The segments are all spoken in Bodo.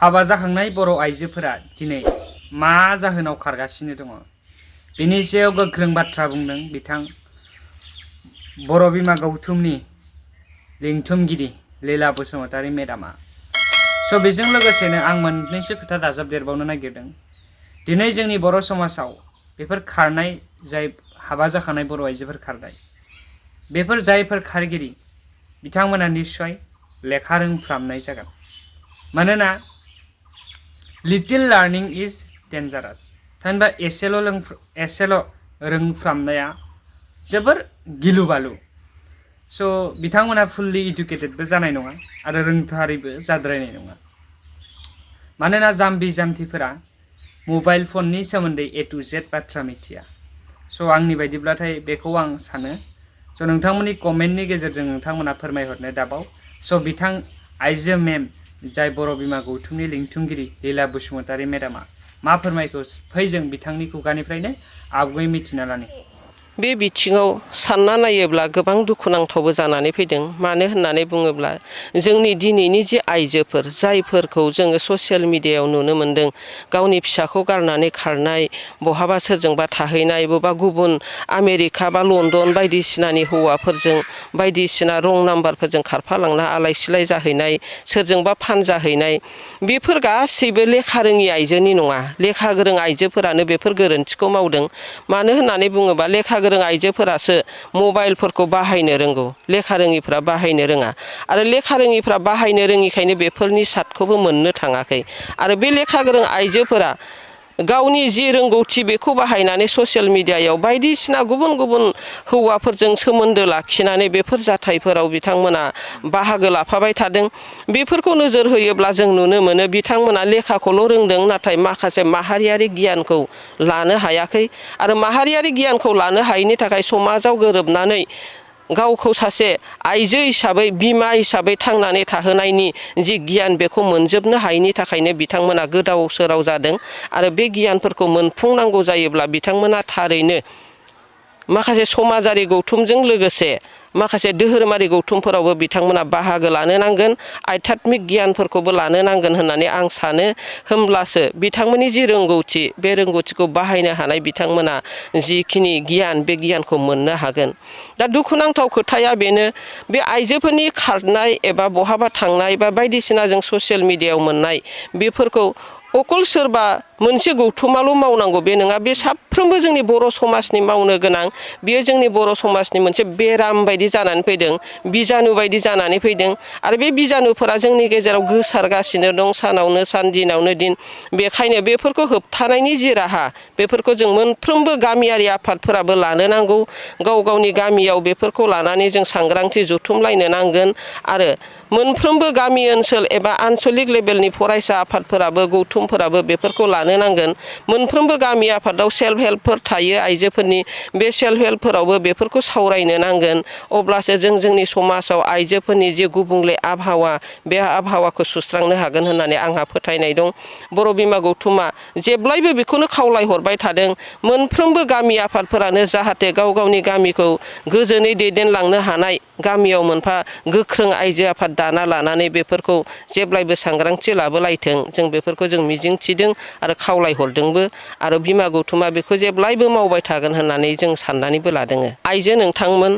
हाबा जाखांनाय बर' आइजोफोरा दिनै मा जाहोनाव खारगासिनो दङ बेनि सायाव गोख्रों बाथ्रा बुंदों बिथां बर' बिमा गौथुमनि लिंथुमगिरि लीला बसुमतारी मेडामा। स' बेजों लोगोसेनो आं मोननैसो खोथा दाजाबदेरबावनो नागिरदों। दिनै जोंनि बर' समाजाव बेफोर खारनाय जाय हाबा जाखानाय बर' आइजोफोर खारनाय बेफोर जायफोर खारगिरि बिथांमोना निस्सय लेखा रोंफ्रामनाय जागोन। मानोना लिटिल लार्निं इज डेन्जारास। थामहिनबा एसेल' रोंफ्रामनाया जोबोर गिलु बालु। स' बिथांमोना फुल्लि इडुकेटेडबो जानाय नङा आरो रोंथारिबो जाद्रायनाय नङा। मानोना जाम्बि जाम्थिफोरा मबाइल फननि सोमोन्दै A to Z बाथ्रा मिथिया। स' आंनि बायदिब्लाथाय बेखौ आं सानो। स' नोंथांमोननि कमेन्टनि गेजेरजों नोंथांमोना फोरमायहरनो दाबाव। स' बिथां आइजो मेम जाय बर' बिमा गौथुमनि लिंथुमगिरि लीला बसुमतारी मेडामा मा फोरमायखौ फै जों बिथांनि खुगानिफ्रायनो आगुयै मिथिना लानि। बे बिथिङाव सानना नायोब्ला गोबां दुखुनांथावबो जानानै फैदों। मानो होननानै बुङोब्ला जोंनि दिनैनि जे आइजोफोर जायफोरखौ जोङो ससियेल मिडियायाव नुनो मोन्दों गावनि फिसाखौ गारनानै खारनाय, बहाबा सोरजोंबा थाहैनाय, बबेबा गुबुन आमेरिका बा लण्डन बायदिसिनानि हौवाफोरजों बायदिसिना रं नाम्बारफोरजों खारफालांना आलाय सिलाय जाहैनाय, सोरजोंबा फानजाहैनाय, बेफोर गासैबो लेखा रोङि आइजोनि नङा। लेखा गोरों आइजोफोरानो बेफोर गोरोन्थिखौ मावदों। मानो होननानै बुङोबा लेखा गोरों आइजोफोरासो मबाइलफोरखौ बाहायनो रोंगौ, लेखा रोङिफ्रा बाहायनो रोङा। आरो लेखा रोङिफ्रा बाहायनो रोङिखायनो बेफोरनि सार्टखौबो मोननो थाङाखै। आरो बे लेखा गोरों आइजोफोरा गावनि जि रोंगौथि बेखौ बाहायनानै ससियेल मिडियायाव बायदिसिना गुबुन गुबुन हौवाफोरजों सोमोन्दो लाखिनानै बेफोर जाथायफोराव बिथांमोना बाहागो लाफाबाय थादों। बेफोरखौ नोजोर होयोब्ला जों नुनो मोनो बिथांमोना लेखाखौल' रोंदों, नाथाय माखासे माहारियारि गियानखौ लानो हायाखै। आरो माहारियारि गियानखौ लानो हायैनि थाखाय समाजाव गोरोबनानै गावखौ सासे आइजो हिसाबै, बिमा हिसाबै थांनानै थाहोनायनि जि गियान बेखौ मोनजोबनो हायैनि थाखायनो बिथांमोना गोदाव सोराव जादों। आरो बे गियानफोरखौ मोनफुंनांगौ जायोब्ला बिथांमोना थारैनो माखासे समाजारि गौथुमजों लोगोसे माखासे धोरोमारि गौथुमफोरावबो बिथांमोना बाहागो लानो नांगोन, आध्यात्मिक गियानफोरखौबो लानो नांगोन होननानै आं सानो। होमब्लासो बिथांमोननि जि रोंगौथि बे रोंगौथिखौ बाहायनो हानाय बिथांमोना जिखिनि गियान बे गियानखौ मोननो हागोन। दा दुखुनांथाव खोथाया बेनो, बे आइजोफोरनि खारनाय एबा बहाबा थांनाय बा बायदिसिना जों ससियेल मिडियायाव मोननाय बेफोरखौ अकल सोरबा मोनसे गौथुमाल' मावनांगौ बे नङा। बे साफ्रोमबो जोंनि बर' समाजनि मावनो गोनां। बेयो जोंनि बर' समाजनि मोनसे बेराम बायदि जानानै फैदों, बिजानु बायदि जानानै फैदों। आरो बे बिजानुफोरा जोंनि गेजेराव गोसारगासिनो दं सानावनो सान, दिनावनो दिन। बेखायनो बेफोरखौ होबथानायनि जि राहा बेफोरखौ जों मोनफ्रोमबो गामियारि आफादफोराबो लानो नांगौ। गाव गावनि गामियाव बेफोरखौ लानानै जों सांग्रांथि जथुमलायनो नांगोन। आरो मोनफ्रोमबो गामि ओनसोल एबा आनसलिक लेभेलनि फरायसा आफादफोराबो गौथुमफोराबो बेफोरखौ लानो नांगोन। मोनफ्रोमबो गामि आफादाव सेल्फ हेल्पफोर थायो आइजोफोरनि, बे सेल्फ हेल्पफोरावबो बेफोरखौ सावरायनो नांगोन। अब्लासो जों जोंनि समाजाव आइजोफोरनि जे गुबुंले आबहावा बे आबहावाखौ सुस्रांनो हागोन होननानै आंहा फोथायनाय दं। बर' बिमा गौथुमा जेब्लायबो बेखौनो खावलायहरबाय थादों, मोनफ्रोमबो गामि आफादफोरानो जाहाथे गाव गावनि गामिखौ गोजोनै दैदेनलांनो हानाय गामियाव मोनफा गोख्रों आइजो आफाद दाना लानानै बेफोरखौ जेब्लायबो सांग्रांथि लाबोलायथों, जों बेफोरखौ जों मिजिंथिदों आरो खावलायहरदोंबो। आरो बिमा गौथुमा बेखौ जेब्लायबो मावबाय थागोन होननानै जों साननानैबो लादों। आइजो नोंथांमोन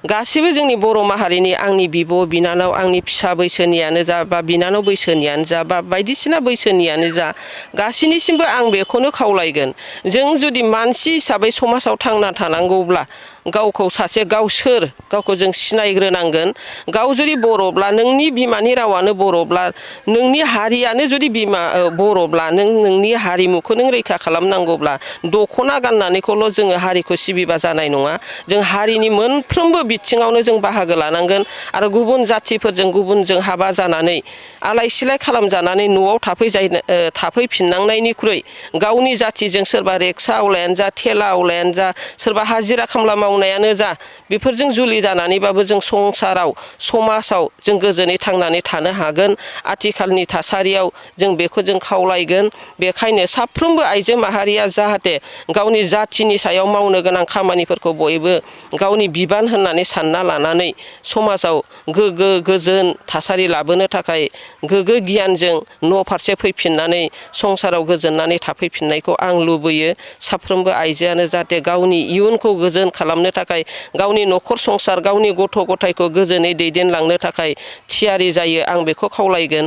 गासिबो जोंनि बर' माहारिनि, आंनि बिब' बिनानाव, आंनि फिसा बैसोनियानो जा बा बिनानाव बैसोनियानो जा बा बायदिसिना बैसोनियानो जा, गासैनिसिमबो आं बेखौनो खावलायगोन। जों जुदि मानसि हिसाबै समाजाव थांना थानांगौब्ला गावखौ सासे गाव सोर गावखौ जों सिनायग्रोनांगोन। गाव जुदि बर'ब्ला, नोंनि बिमानि रावानो बर'ब्ला, नोंनि हारियानो जुदि बर'ब्ला, नों नोंनि हारिमुखौ नों रैखा खालामनांगौब्ला दख'ना गाननानैखौल' जोङो हारिखौ सिबिबा जानाय नङा। जों हारिनि मोनफ्रोमबो बिथिङावनो जों बाहागो लानांगोन। आरो गुबुन जाथिफोरजों गुबुनजों हाबा जानानै आलाय सिलाय खालामजानानै न'आव थाफैफिननांनायनिख्रुइ गावनि जाथिजों सोरबा रिक्सा आवलायानो जा, थेला आवलायानो जा, सोरबा हाजिरा खामला मावनो मावनायानो जा बेफोरजों जुलि जानानैबाबो जों संसाराव समाजाव जों गोजोनै थांनानै थानो हागोन। आथिखालनि थासारियाव जों बेखौ जों खावलायगोन। बेखायनो साफ्रोमबो आइजो माहारिया जाहाथे गावनि जाथिनि सायाव मावनो गोनां खामानिफोरखौ बयबो गावनि बिबान होननानै सानना लानानै समाजाव गोग्गो गोजोन थासारि लाबोनो थाखाय गोग्गो गियानजों न' फारसे फैफिननानै संसाराव गोजोननानै थाफैफिननायखौ आं लुबैयो। साफ्रोमबो आइजोआनो जाहाथे गावनि इयुनखौ गोजोन खालामनो थाखाय गावनि न'खर संसार गावनि गथ' गथायखौ गोजोनै दैदेनलांनो थाखाय थियारि जायो आं बेखौ खावलायगोन।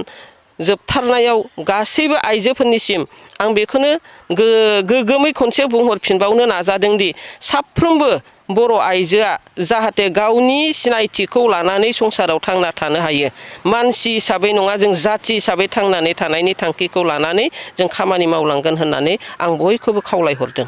जोबथारनायाव गासैबो आइजोफोरनिसिम आं बेखौनो गोग्गोमै खनसे बुंहरफिनबावनो नाजादोंदि साफ्रोमबो बर' आइजोआ जाहाथे गावनि सिनायथिखौ लानानै संसाराव थांना थानो हायो। मानसि हिसाबै नङा जों जाथि हिसाबै थांनानै थानायनि थांखिखौ लानानै जों खामानि मावलांगोन होननानै आं बयखौबो खावलायहरदों।